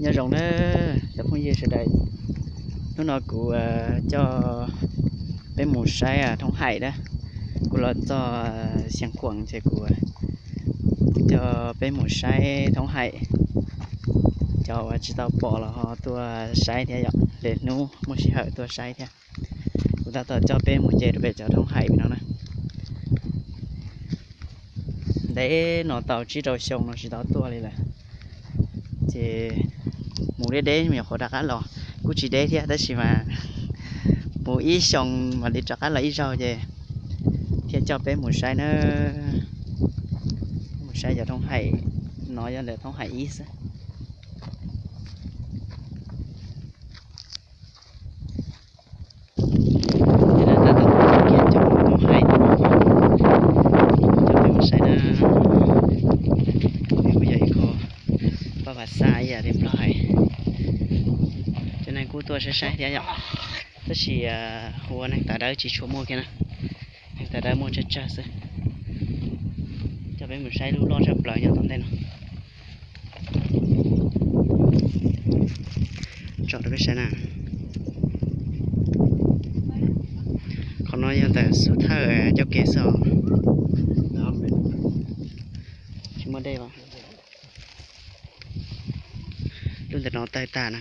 Nyob zoo na cov phooj ywg sawv daws, hnub no kuv coj peb mus saib thoob haim na. Kuv los txog Xeev Khuam ces kuv coj peb mus saib thoob haim. Cov uas tsis tau pom los ho tuaj saib thiab yom, lwm hnub muaj sij hawm tuaj saib thiab. Kuv tab tom coj peb mus nce rau pem cov thoob haim no na. Ntev no tau tsib rau xyoo no tsis tau tuaj li lawm. Ces mus deb deb me nyuam qhuav rov qab los, kuj tsis deb thiab tab sis mas mus ib xyoo mam li rov qab los ib zaug ces thiaj coj peb mus saib na, mus saib cov thoob haim. No yog ntawm thoob haim ib xwb. Ces tab tom kiag cov thoob haim, coj peb mus saib na. Kuj yog ib qho paj vas xaj ib yam li Nplog hais. Cov neeg kuj tuaj saib saib thiab yom, tab sis hu ua neeg tas dawb tsis tshua muaj kiag na. Neeg tas dawb muaj tsawg tsawg xwb. Coj peb mus saib lub loj tshaj plaws nyob tom ntej no. Tso rau peb saib na. Qhov no yog ntawm xub thawj ncauj ke xwb os. Tsis muaj dej os. Lub ntawm no tawg tag na.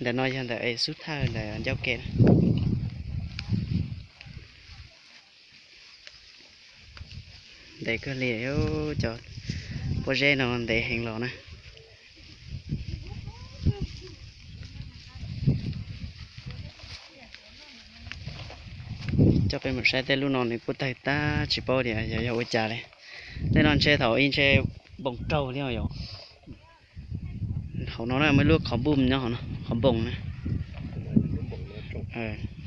Ntawm no yog ntawm xub thawj ntawm ncauj ke. Ntev kawg li, cov pob zeb no ntev heev los na. Coj peb mus saib tej lub no nws kuj tawg tag tsis paub tias yog yog ua cas li. Tej no ntshe thaum ub ntshe npoos raug thiab yom. Hauv no na muaj ib lub qhov npoos nyob hauv no, qhov npoos na.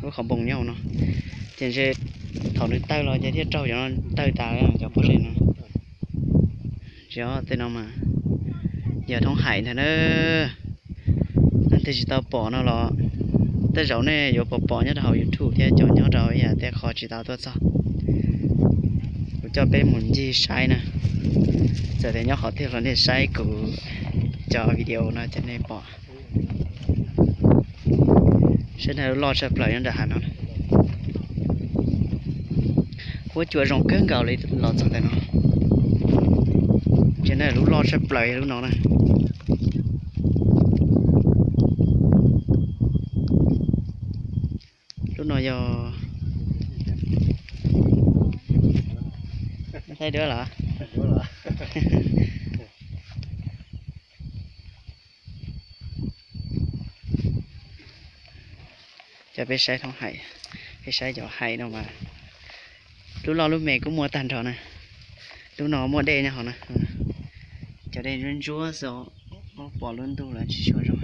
Lub qhov npoos nyob hauv no. Ces ntshe thaum nws tawg los ces thiaj raug cov no tawg tas cov pob zeb no. Tsis, tej no mas yog thoob haim ntag na. Leej twg tsis tau pom no los tej zaum nej yuav pom pom nyob rau hauv YouTube thiab cov nyob rau ib yam tej qhov tsis tau tuaj txog. Kuv coj peb mus ncig saib na. Txawm tias nyob qhov twg los nej saib kuv cov video no ces nej pom. Saib na, lub loj tshaj plaws nyob nram hav no. Huab cua zoo kawg nkaus li los txog ntawm no. Ces na lub loj tshaj plaws lub no na. Lub no yog, thaij duab los? Cov peb saib thoob haim, peb saib cov haim no mas lub loj lub me kuj muaj tag nrho na. Lub no muaj dej nyob hauv na. Cov dej ntsuab ntsuab xwb, pom lub ntuj lawm tsis tshua zoo.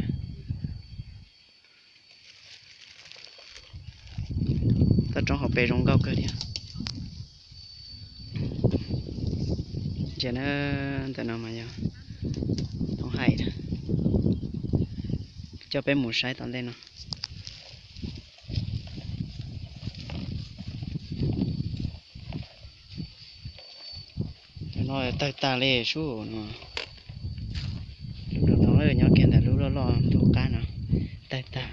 Toj roob hauv pes zoo nkauj kawg thiab. Ntsia na, ntawm no mas yog thoob haim, coj peb mus saib tom ntej no. No tawg tag li sub no. Lub no nyob kiag ntawm lub loj loj ntug qab no, tawg tag.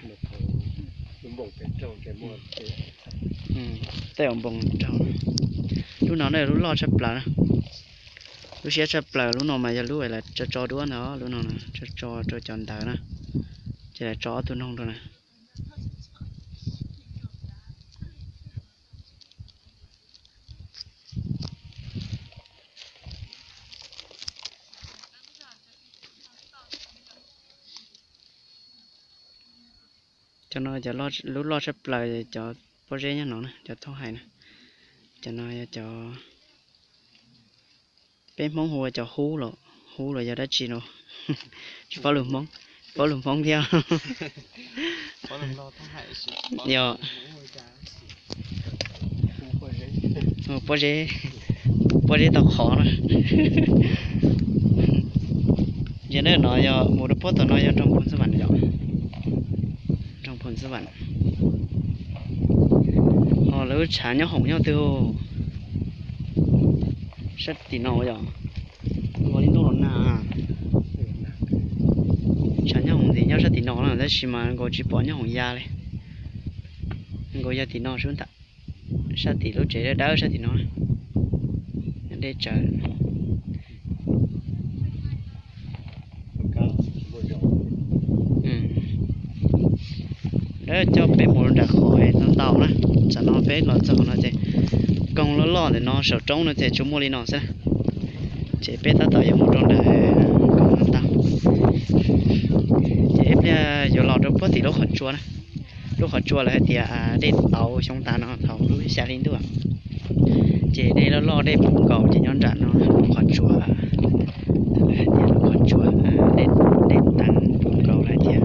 Tej npoos raug, lub no na lub loj tshaj plaws na. Lub siab tshaj plaws lub no mas yog lub lawv tso tso duab ntawd, lub no tso tso rau cov ntawd na, ces lawv tso ob tug noog rau na. Cov no lub loj tshaj plaws, cov pob zeb nyob no na, cov thoob haim na. Cov no yog cov peb Hmoob hu ua cov hub los, hub los yog dab tsi no, tsis paub lus Hmoob, tsis paub lus Hmoob thiab. Yog pob zeb, pob zeb tau qhov na. Ces no yog mus rau puag tom no yog nroog Phoos Xab Vam yom, nroog Phoos Xab Vam. Ho lawv lub tshav nyob hoom nyob twg, sab tim no yom. Nyob sab tim no na, tab sis mas nkaus tsis pom nyob hoom ya li. Nkaus yog tim no sub ntawm, sab tim lub tsev dawb dawb sab tim no. Dej tsawv. Lawv coj peb mus nram qhov ntau ntau na. Tam no peb los txog qhov no ces koog loj loj ntawm no saum roob no ces tsuas muaj li no xwb. Ces peb tab tom yuav mus rau nram koog ntau ntau. Ces ib pliag yuav los rau puag tim lub qhov tsua na. Lub qhov tsua lawv hais tias dej tauv xyoo tas no thaum lub xya hli ntuj, ces dej loj loj dej puv nkaus ces nyob nram no lub qhov tsua, lawv hais tias lub qhov tsua dej teev puv nkaus lawm thiab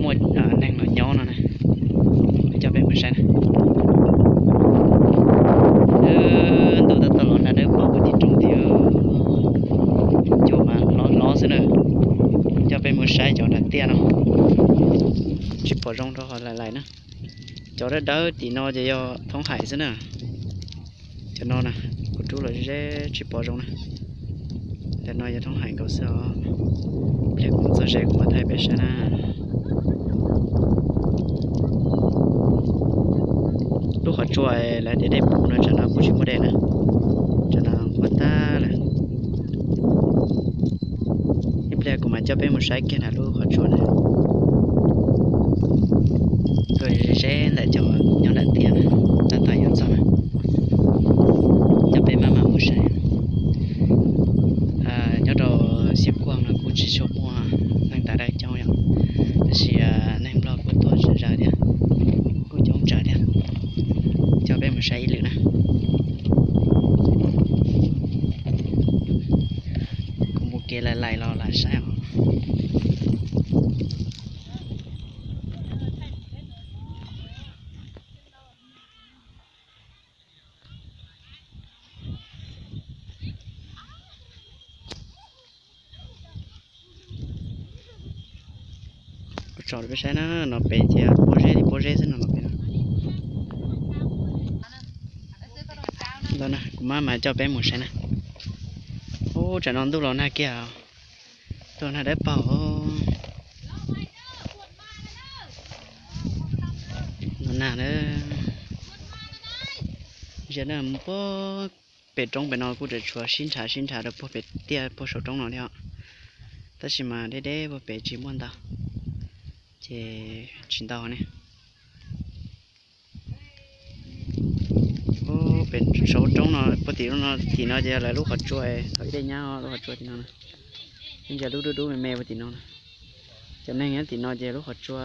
muaj neeg los nyob no na. Coj peb mus saib na. Ntuj tab tom los nag dawb paug puag tim roob thiab, cua mas hlob hlob xwb na. Coj peb mus saib cov nram tiaj no. Tsis pom zoo rau qhov lais lais na. Cov dawb dawb tim no ces yog thoob hais xwb na. Cov no na, kuv rub los ze tsis pom zoo na. Ntawm no yog thoob hais nkaus xwb os. Pliag kuv txog ze kuv mam thaij peb saib na. Lub qhov tsua lawv tias dej puv no tsam no kuj tsis muaj dej na. Tsam no nquag tag lawm. Ib pliag kuv mam coj peb mus saib kiag nram lub qhov tsua na. Tuaj ze ze ntawm cov nyob nram tiaj na, tab tom yuav txog na. Coj peb maj mam mus saib. Nyob rau Xiab Kuaj no kuj tsis tshua muaj neeg tas dawb coob yom, tab sis neeg Nplog kuj tuaj zom zaws thiab, kuj coob tsawg thiab. Coj peb mus saib ib lwm na. Kuv mus kev lais lais los lam saib os. Kuv tsom rau peb saib na, no pem ces pob zeb li pob zeb xwb no, no pem no. Ntau na, kuv maj mam coj peb mus saib na. Ub, tsam no ntuj los nag kiag, ntuj los nag dawb paug. Los nag na. Ziag na, mus puag pem roob pem no kuj tseem tshuav sib nrhav sib nrhav rau puag pem tiaj puag saum roob no thiab os. Tab sis mas deb deb puag pem tsis muaj ntau, ces tsis ntau ne. Pem saum roob no puag tim no, tim no ces yog lawv lub qhov tsua, thaum ib daim nyab lub qhov tsua tim no na. Yeej yog lub dub dub me me puag tim no na. Cov neeg nyob tim no ces lub qhov tsua,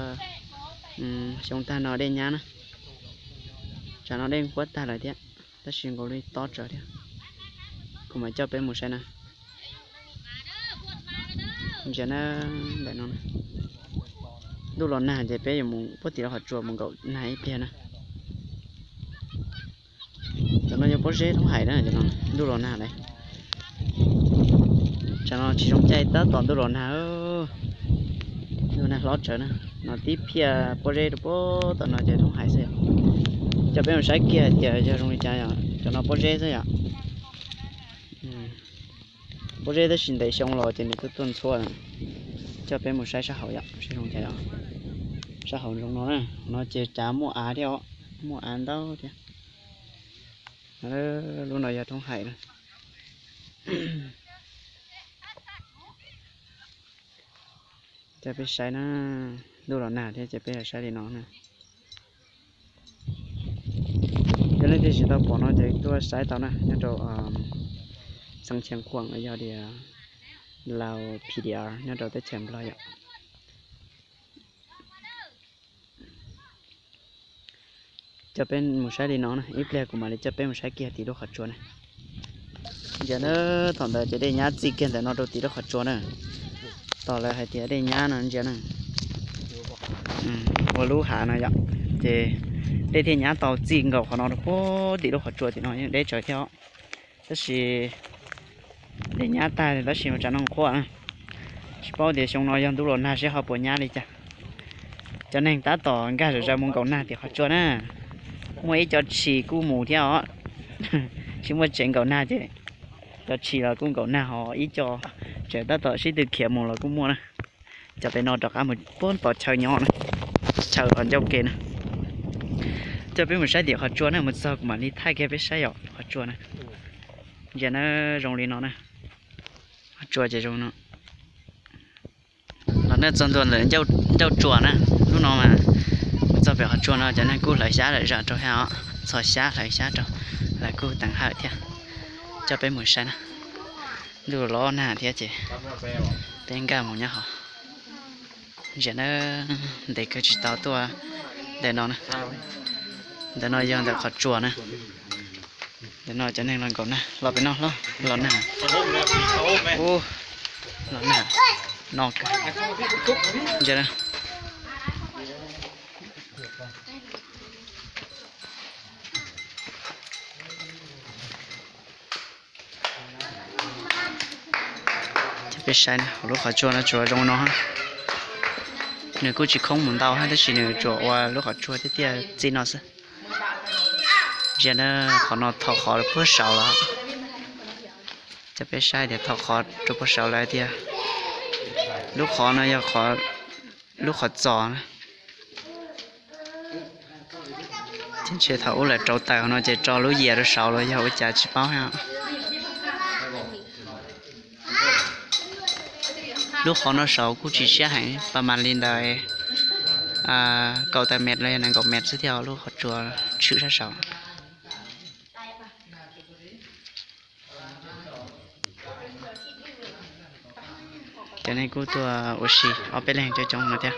xyoo tag no dej nyab na. Tsam no dej nquag tag lawm thiab, tab sis nkaus li tob tsawv thiab. Kuv mam coj peb mus saib na. Ntsia na, ntawm no na. Ntuj los nag ces peb yuav mus puag tim lub qhov tsua mus nkaum nag ib pliag na. Cov no yog pob zeb thoob hais na, cov no ntuj los nag lawm. Tsam no tsis zoo caij tab tom ntuj los nag. Ntuj nag hlob tsawv na, no tib phiaj pob zeb rau puag tom no ces thoob hais xwb yom. Coj peb mus saib kiag tias yog zoo li cas yom, cov no pob zeb xwb yom. Pob zeb tab sis ntev xyoo los ces nws tuaj tuaj ntxhua. Coj peb mus saib sab hauv yom, saib zoo cas yom. Sab hauv zoo no na, no ces cav muaj av thiab os, muaj av ntau thiab. Lub no yog thoob hais na. Coj peb saib na, ntuj los nag thiab ces peb los saib li no na. Yog leej twg tsis tau pom no ces tuaj saib tau na, nyob rau Xeev Khuam los yog tias Lao P D R nyob rau teb chaws Nplog yom. Coj peb mus saib li no na, ib pliag kuv mam li coj peb mus saib kiag tim lub qhov tsua na. Ntsia na, thaum ntawd ces dej nyab txij kiag ntawm no rau tim lub qhov tsua na. Tos lawv hais tias dej nyab no ntsia na. Ua lub hav no yom, ces dej thiaj nyab tau txij nkaus qhov no rau puag tim lub qhov tsua tim no yeej deb tsawv thiab os. Tab sis dej nyab tag tab sis mas tsam no nquag na. Tsis paub tias xyoo no yog ntuj los nag seb ho puas nyab li cas. Cov neeg tab tom nkag zom zaws mus nkaum nag tim qhov tsua na. Muaj ib co tshis kuj mus thiab os. Tsis muaj tsev nkaum nag ces cov tshis los kuj nkaum nag, ho ib co tseem tab tom sib tw khiav mus los kuj muaj na. Cov pem no rov qab mus puag tom chaw nyob na, chaw los ncauj ke na. Coj peb mus saib tim qhov tsua na, mus txog kuv mam li thaij kiag peb saib yom qhov tsua na. Ntsia na, zoo li no na. Qhov tsua ces zoo no. Los nej txog ntua ntawm ncauj tsua na, lub no mas txog pem qhov tsua no cov neeg kuj hlawv xyab lawm zom rau hauv, txhos xyab hlawv xyab rau, lawv kuj teev hawm thiab. Coj peb mus saib na, ntuj los nag thiab ces peb nkag mus nyob hauv. Ntsia na, ntev kawg tsis tau tuaj ntawm no na. Ntawm no yog ntawm qhov tsua na. Ntawm no cov neeg los nkaum na, los pem no los, los nag. Ub, los nag no kawg. Ntsia na. Coj peb saib na, lub qhov tsua no tsuas zoo no. Nws kuj tsis khoob mus ntau hab, tab sis nws tsuas ua lub qhov tsua tiaj tiaj txij no xwb. Ntsia na, qhov no tho qhov rau puag saud lawm. Coj peb saib tias tho qhov rau puag saud lawm tias lub qhov no yog lub qhov txos na. Ces ntshe thaum ub lawv rauv taws no ces tso lub yias rau saud los yog ua cas tsis paub hab. Lub qhov no saud kuj tsis siab heev, pas mas li ntawd kaum tawm mev los yog nees nkaum mev xwb thiab, lub qhov tsua tshwm sab saud. Cov neeg kuj tuaj ua si ob peb leeg coob coob no thiab.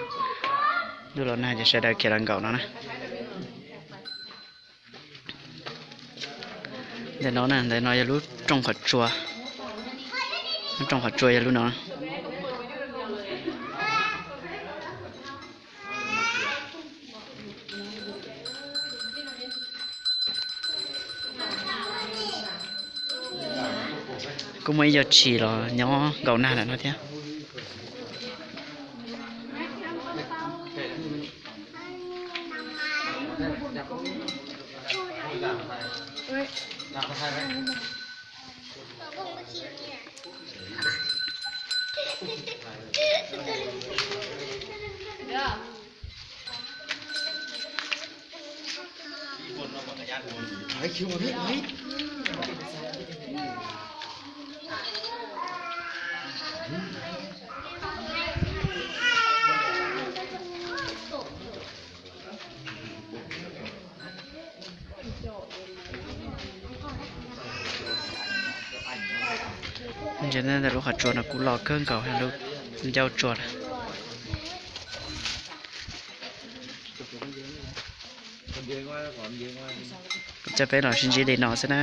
Ntuj los nag ces sawv daws khiav los nkaum no na. Ntawm no na, ntawm no yog lub rooj qhov tsua. Lub rooj qhov tsua yog lub no. Kuj muaj ib co tshis los nyob nkaum nag lawm no thiab. Ntsia na, lub qhov tsua no kuj loj kawg nkaus, lub ncauj tsua na. Coj peb los sib ntsib li no xwb na.